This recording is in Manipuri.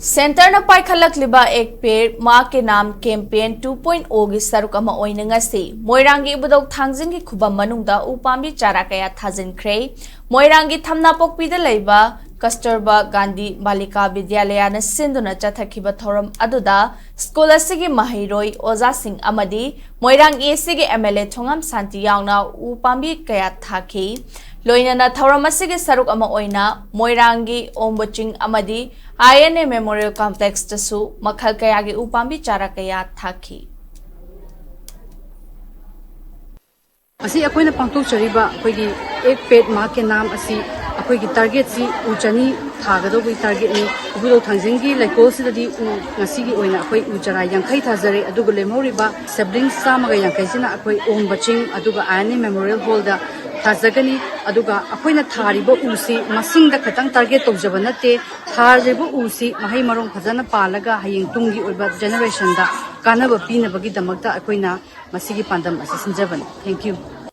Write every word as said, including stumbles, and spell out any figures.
ꯁꯦꯟꯇꯔꯅ ꯄꯥꯏꯈꯠꯂꯛꯂꯤꯕ ꯑꯦꯛ ꯄꯦꯗ ꯃꯥ ꯀꯦ ꯅꯥꯝ ꯀꯦꯝꯄꯦꯟ ꯇꯨ ꯄꯣꯏꯟ ꯑꯣꯒꯤ ꯁꯔꯨꯛ ꯑꯃ ꯑꯣꯏꯅ ꯉꯁꯤ ꯃꯣꯏꯔꯥꯡꯒꯤ ꯏꯕꯨꯙꯧ ꯊꯥꯡꯖꯤꯡꯒꯤ ꯈꯨꯕꯝ ꯃꯅꯨꯡꯗ ꯎ ꯄꯥꯝꯕꯤ ꯆꯥꯔꯥ ꯀꯌꯥ ꯊꯥꯖꯤꯟꯈ꯭ꯔꯦ꯫ ꯃꯣꯏꯔꯥꯡꯒꯤ ꯊꯝꯅꯥꯄꯣꯛꯄꯤꯗ ꯂꯩꯕ ꯀꯁꯇꯨꯔꯕꯥ ꯒꯥꯟꯙꯤ ꯕꯥꯂꯤꯀꯥ ꯕꯤꯗ꯭ꯌꯥꯂꯌꯥꯅ ꯁꯤꯟꯗꯨꯅ ꯆꯠꯊꯈꯤꯕ ꯊꯧꯔꯝ ꯑꯗꯨꯗ ꯁ꯭ꯀꯨꯜ ꯑꯁꯤꯒꯤ ꯃꯍꯩꯔꯣꯏ, ꯑꯣꯖꯥꯁꯤꯡ ꯑꯃꯗꯤ ꯃꯣꯏꯔꯥꯡ ꯑꯦ ꯁꯤꯒꯤ ꯑꯦꯝ ꯑꯦꯜ ꯑꯦ ꯊꯣꯉꯥꯝ ꯁꯥꯟꯇꯤ ꯌꯥꯎꯅ ꯎ ꯄꯥꯝꯕꯤ ꯀꯌꯥ ꯊꯥꯈꯤ꯫ ꯂꯣꯏꯅꯅ ꯊꯧꯔꯝ ꯑꯁꯤꯒꯤ ꯁꯔꯨꯛ ꯑꯃ ꯑꯣꯏꯅ ꯃꯣꯏꯔꯥꯡꯒꯤ ꯑꯣꯝꯕ ꯆꯤꯡ ꯑꯃꯗꯤ ꯑꯥꯏ ꯑꯦꯟ ꯑꯦ ꯃꯦꯃꯣꯔꯤꯌꯦꯜ ꯀꯝꯄ꯭ꯂꯦꯛꯁꯇꯁꯨ ꯃꯈꯜ ꯀꯌꯥꯒꯤ ꯎ ꯄꯥꯝꯕꯤ ꯆꯥꯔꯥ ꯀꯌꯥ ꯊꯥꯈꯤ꯫ ꯉꯁꯤ ꯑꯩꯈꯣꯏꯅ ꯄꯥꯡꯊꯣꯛꯆꯔꯤꯕ ꯑꯩꯈꯣꯏꯒꯤ ꯑꯦꯛ ꯄꯦꯗ ꯃꯥ ꯀꯦ ꯅꯥꯝ ꯑꯁꯤ ꯑꯩꯈꯣꯏꯒꯤ ꯇꯥꯔꯒꯦꯠꯁꯤ ꯎ ꯆꯅꯤ ꯊꯥꯒꯗꯧꯕꯒꯤ ꯇꯥꯔꯒꯦꯠꯅꯤ꯫ ꯏꯕꯨꯙꯧ ꯊꯥꯡꯖꯤꯡꯒꯤ ꯂꯩꯀꯣꯜꯁꯤꯗꯗꯤ ꯎ ꯉꯁꯤꯒꯤ ꯑꯣꯏꯅ ꯑꯩꯈꯣꯏ ꯎ ꯆꯥꯔꯥ ꯌꯥꯡꯈꯩ ꯊꯥꯖꯔꯦ, ꯑꯗꯨꯒ ꯂꯦꯝꯍꯧꯔꯤꯕ ꯁꯦꯕ꯭ꯂꯤꯡꯁ ꯆꯥꯝꯃꯒ ꯌꯥꯡꯈꯩꯁꯤꯅ ꯑꯩꯈꯣꯏ ꯑꯣꯝꯕ ꯆꯤꯡ ꯑꯗꯨꯒ ꯑꯥꯏ ꯑꯦꯟ ꯑꯦ ꯃꯦꯃꯣꯔꯤꯌꯦꯜ ꯍꯣꯜꯗ ꯊꯥꯖꯒꯅꯤ꯫ ꯑꯗꯨꯒ ꯑꯩꯈꯣꯏꯅ ꯊꯥꯔꯤꯕ ꯎꯁꯤ ꯃꯁꯤꯡꯗ ꯈꯛꯇꯪ ꯇꯥꯔꯒꯦꯠ ꯇꯧꯖꯕ ꯅꯠꯇꯦ, ꯊꯥꯔꯤꯕ ꯎꯁꯤ ꯃꯍꯩ ꯃꯔꯣꯡ ꯐꯖꯅ ꯄꯥꯜꯂꯒ ꯍꯌꯦꯡ ꯇꯨꯡꯒꯤ ꯑꯣꯏꯕ ꯖꯦꯅꯦꯔꯦꯁꯟꯗ ꯀꯥꯟꯅꯕ ꯄꯤꯅꯕꯒꯤꯗꯃꯛꯇ ꯑꯩꯈꯣꯏꯅ ꯃꯁꯤꯒꯤ ꯄꯥꯟꯗꯝ ꯑꯁꯤ ꯁꯤꯟꯖꯕꯅꯤ꯫ Thank you꯫